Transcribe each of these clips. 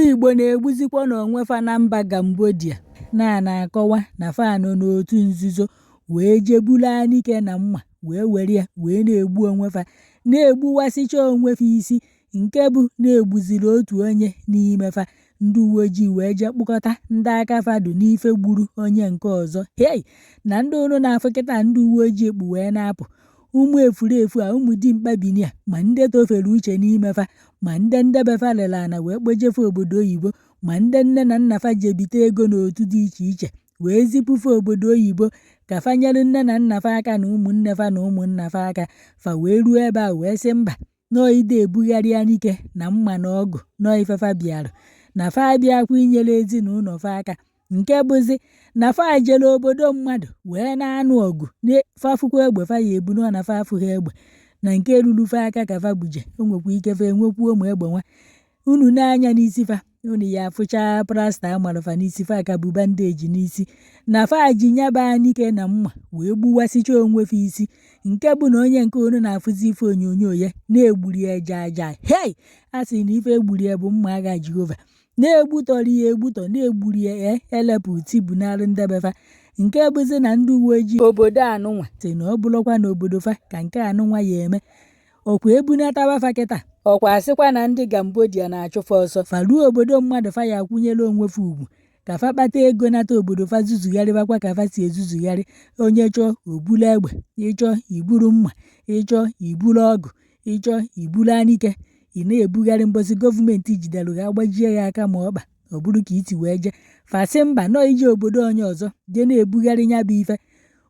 Igbo na-egbuzikwa n'onwe fa na mba Cambodia. Na na-akọwa na fa nọ n'otu nzuzo wee jee bulu anike na mma wee were ya wee na-egbu onwe fa, na-egbuwasịcha onwe fa isi, nke bụ na-egbuziri otu onye n'ime fa. Ndị uwe ojii wee jee kpụkọta ndị aka fa dụ n'ife gburu onye nke ọzọ. Hei, na ndị unu na-afụ kịta ndị uwe ojii kpụ wee na-apụ, ụmụ efurefu a, ụmụ dimkpa bini a, ma ndị tofere uche n'ime fa, ma ndị ndebe fa lere ana wee kpojefe obodo oyibo, ma ndị nne na nna fa jebite ego n'otu dị iche iche wee zipụfe obodo oyibo ka fa nyere nne na nna fa aka na ụmụnne fa na ụmụnna fa aka, fa wee ruo ebe a wee sị mba, nọọ ide ebugharị anike na mma na ọgụ, nọọ ife fa bịara, na fa abịakwa inyere ezinụlọ fa aka, nke bụzi na fa jere obodo mmadụ wee na-anụ ọgụ, fa fụkwa egbe fa ya ebu, nọ na fa afụghị egbe na nke ruru fa aka ka fa buje. O nwekwa ike fa enwekwuo ụmụ egbe nwa. Unu na-anya n'isi fa, unu ya afụcha plaster amara fa n'isi, fa ka bu bandage n'isi, na fa ji nyaba anike na mma wee gbuwasịcha onwe fa isi, nke bụ na onye nke unu na-afụzi ife onyonyo ya na-egburi ya jaja. Hei, a sị na ife egburi ya bụ mma agha Jehova, na-egbutọrọ ya egbutọ, na-egburi ya elepụ tibunalụ ndebefa, nke bụzi na ndị uwe ojii obodo anụnwa sị na ọ bụrụkwa na obodo fa ka nke anụnwa ya eme, ọkwa ebunataba fa kịta, ọkwa asịkwa na ndị Cambodia na-achụfa ọsọ, fa ruo obodo mmadụ fa ya akwụnyere onwe fa ugwu ka fa kpata ego nata obodo fa zuzugharịbakwa ka fa si ezuzugharị. Onye chọọ o buru egbe, ịchọọ iburu mma, ịchọọ iburu ọgụ, ịchọọ iburu anike, ị na-ebugharị. Mbọsị gọọmenti jidere gị agbajie ya aka ma ọkpa, ọ bụrụ ka iti wee jee. Fa sị mba, nọọ ije obodo onye ọzọ jee na-ebugharị nya bụ ife,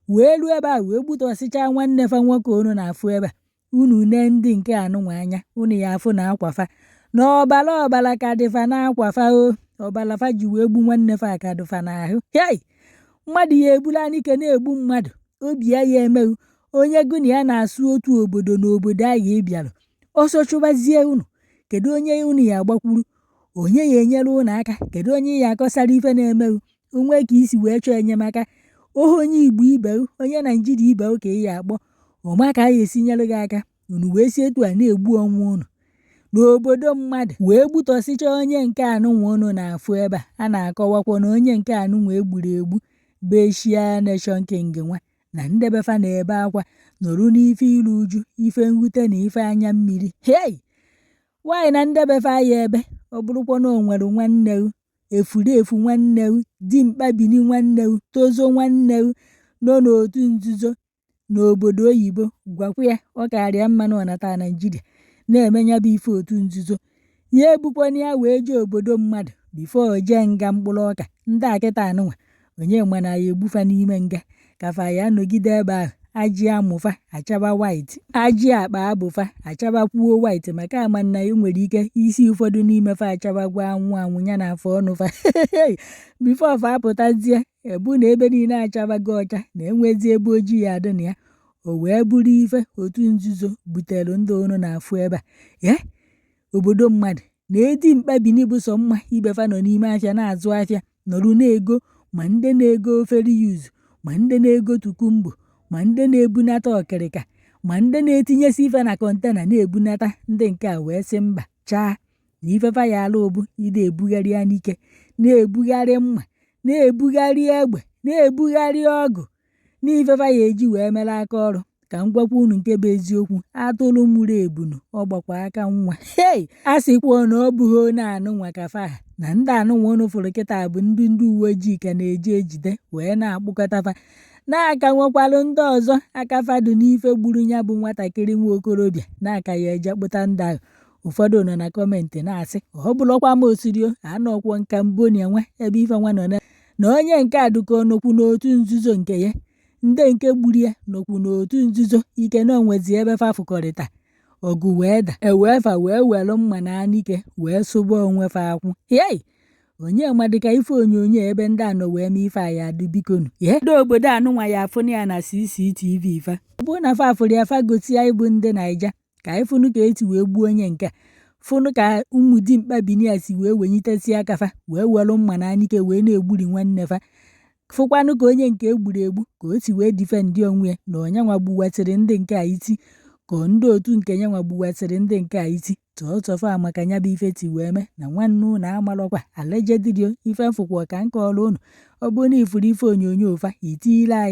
wee ruo ebe a wee gbutọsịcha nwanne fa nwoke unu na-afụ ebe a. Unu nee ndị nke anụnwa anya, unu ya afụ na akwa fa na ọbara ọbara ka dị fa n'akwa fa o, ọbara fa ji wee gbu nwanne fa ka dị fa n'ahụ. Hei, mmadụ ya eburu anike na-egbu mmadụ, obi ya ya emeghu onye gụ na ya na-asụ otu obodo na obodo ahụ ị bịara ọsọ chụbazie unu. Kedu onye unu ya agbakwuru? Onye ya enyere unu aka? Kedu onye ya akọsara ife na-emeghu onwe ka isi wee chọọ enyemaka? Ohe onye Igbo ibe, onye Naijiria ibe ka ị ya akpọ ọma ka a ya esi nyere gị aka. Unu wee si etu a na-egbu onwe unu n'obodo mmadụ wee gbutọsịcha onye nke anụnwa unu na-afụ ebe a. A na-akọwakwa na onye nke anụnwa egburu egbu bụ Asia Nation King nwa na ndebefa na-ebe akwa nọrụ n'ife iru uju, ife mwute na ife anya mmiri. Hei, nwaanyị na ndebefa ya ebe ọ bụrụkwa na o nwere nwanne efurefu, nwanne dimkpa bini, nwanne tozo, nwanne nọ n'otu nzuzo n'obodo oyibo, gwakwa ya ọ karịa mma na ọ nata Naijiria na-eme ya bụ ife otu nzuzo ya, ebukwana ya wee jee obodo mmadụ before jee nga mkpụrụ ọka. Ndị a kịta anụnwa, onye ma na ya egbufa n'ime nga ka fa ya nọgide ebe ahụ, ajị amụfa achaba white, ajị akpa abụfa achabakwuo white, maka ama na e nwere ike isi ụfọdụ n'ime fa achabagwa anwụ anwụ ya na afọ ọnụ fa before fa apụtazie, ebu na ebe niile achabago ọcha na enwezi ebe ojii ya adị na ya. O wee bụrụ ife otu nzuzo butere ndị unu na-afụ ebe a. Ee, obodo mmadụ na edi mkpa bini bụ sọ mma ibe fa nọ n'ime afịa na-azụ afịa, nọrụ na-ego, ma ndị na-ego ofere use, ma ndị na-ego tukumbo, ma ndị na-ebunata ọkịrịka, ma ndị na-etinyesi ife na container na-ebunata. Ndị nke a wee sị mba chaa, na ife fa ya alụ bụ ide ebugharị anike, na-ebugharị mma, na-ebugharị egbe, na-ebugharị ọgụ, n'ife fa ya eji wee mere aka ọrụ. Ka m gwakwa unu nke bụ eziokwu, atụrụ mụrụ ebunu ọ gbakwa aka nwa. Hei, a sịkwa na ọ bụghị onye anụnwa ka fa ha na ndị anụnwa unu fụrụ kịta bụ ndị uwe ojii ka na-eji ejide wee na-akpụkọta fa, na-aka nwekwalụ ndị ọzọ aka fa dị n'ife gburu ya bụ nwatakịrị nwa okorobịa, na-aka ya eje kpụta ndị ahụ. Ụfọdụ nọ na comment na-asị ọ bụrụkwa m osirio anọkwọ Cambodia nwa ebe ife nwa nọ na onye nke a dụka nọkwu n'otu nzuzo nke ya, ndị nke gburu ya nọkwu n'otu nzuzo, ike na onwezi ebe fa fụkọrịta ọgụ wee da, ewee fa wee were mma na anike wee sụba onwe fa akwụ. Hei, onye madịka ife onyonyo ebe ndị a nọ wee mee ife a ya adị. Bikonu, ye ndị obodo anụnwa ya afụnụ ya na CCTV fa, ọ bụrụ na fa afụrụ ya, fa gosi ya ịbụ ndị Naija ka anyị fụnụ ka esi wee gbuo onye nke a, fụnụ ka ụmụ dimkpa bini a si wee wenyitesi aka fa wee were mma na anike wee na-egburi nwanne fa, fụkwanụ ka onye nke egburu egbu ka o si wee defend onwe ya na onye nwa gbuwasịrị ndị nke a isi. Ka ndị otu nke ya nwa gbuwasịrị ndị nke a isi sọsọ fa maka ya bụ ife si wee mee na nwanne unu amalọkwa. Allegedly o, ife mfụkwa ka m kọọrọ unu. Ọ bụrụ na ifuru ife onyonyo fa, itiile anyị.